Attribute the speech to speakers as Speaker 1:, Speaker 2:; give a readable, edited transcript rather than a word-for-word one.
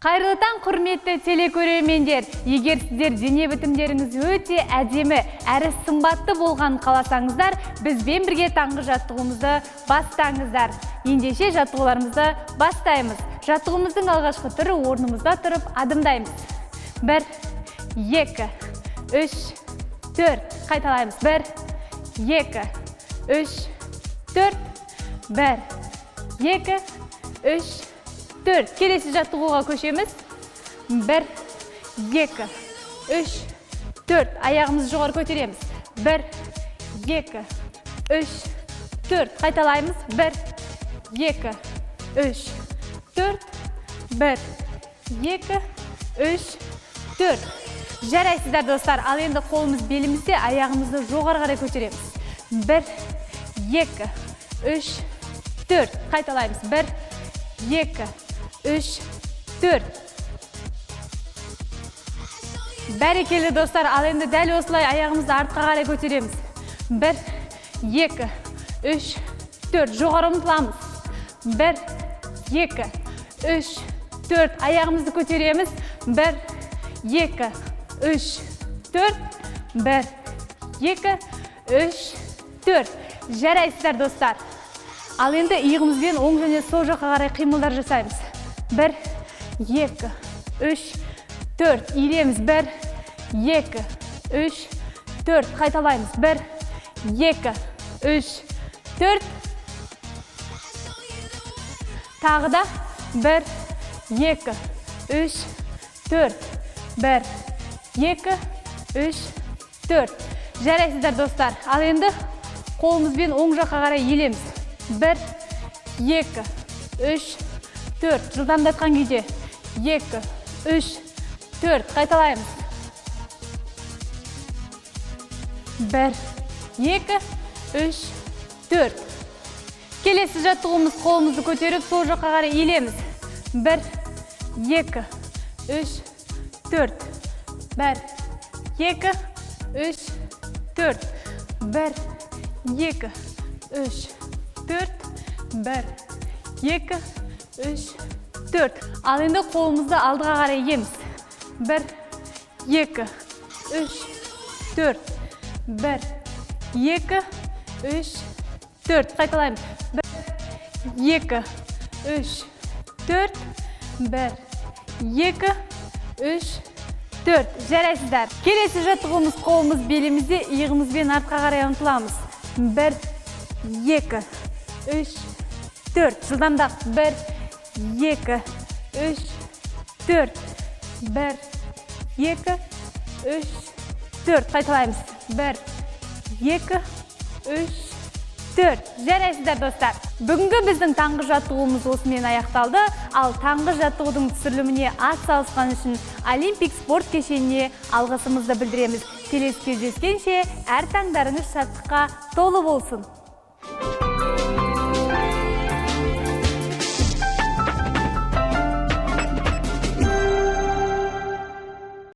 Speaker 1: Қайырлы таң, құрметті телекөрермендер! Егер сіздер дене бітімдеріңіз өте әдемі әрі сымбатты болғанын қаласаңыздар, бізбен бірге таңғы жаттығуымызды бастаңыздар. Ендеше жаттығуларымызды бастаймыз. Жаттығуымыздың алғашқы түрі орнымызда тұрып адымдаймыз. 1, 2, 3, 4. Қайталаймыз. 1, 2, 3, 4. 1, 2, 3, 4. Келесі жаттығуға көшеміз. 1, 2, 3, 4. Аяғымызды жоғары көтереміз. 1, 2, 3, 4. Қайталаймыз. 1, 2, 3, 4. 1, 2, 3, 4. Жарайсыздар, достар. Ал енді қолымыз белімізде, аяғымызды жоғары қарай көтереміз. 1, 2, 3, 4. Қайталаймыз. 1, 2, 3, 4. Бәрекелді, достар. Ал енді дәл осылай аяғымызды артқа қарай көтереміз. 1, 2, 3, 4. Жоғары ұмтыламыз. 1, 2, 3, 4. Аяғымызды көтереміз. 1, 2, 3, 4. 1, 2, 3, 4. Жарайсыздар, достар. Ал енді иығымызбен оң және сол жаққа қарай қимылдар жасаймыз. 1, 2, 3, 4. Иілеміз. 1, 2, 3, 4. Қайталаймыз. 1, 2, 3, 4. Тағы да 1, 2, 3, 4. 1, 2, 3, 4. Жарайсыздар, достар. Ал енді қолымызбен оң жаққа қарай иілеміз. 1, 2, 3, 4. Жылдамдатқан кезде 2, 3, 4. Қайталаймыз. 1, 2, 3, 4. Келесі жаттығуымыз қолымызды көтеріп сол жаққа қарай иілеміз. 1, 2, 3, 4. 1, 2, 3, 4. 1, 2, 3, 4. 1, 2, 3, 4. Ал енді қолымызды алдыға қарай иеміз. 1, 2, 3, 4. 1, 2, 3, 4. Қайталаймыз. 1, 2, 3, 4. 1, 2, 3, 4. Жарайсыздар. Келесі жаттығуымыз қолымыз белімізде, иығымызбен артқа қарай ұмтыламыз. 1, 2, 3, 4. Жылдамдап. 1, 2, 3, 4. 1, 2, 3, 4. Қайталаймыз. 1, 2, 3, 4. Жарайсыздар, достар. Бүгінгі біздің таңғы жаттығуымыз осымен аяқталды. Ал таңғы жаттығудың түсіріліміне ат салысқан үшін Олимпик спорт кешеніне алғысымызды білдіреміз. Келесі кездескенше әр таңдарыңыз шаттыққа толы болсын.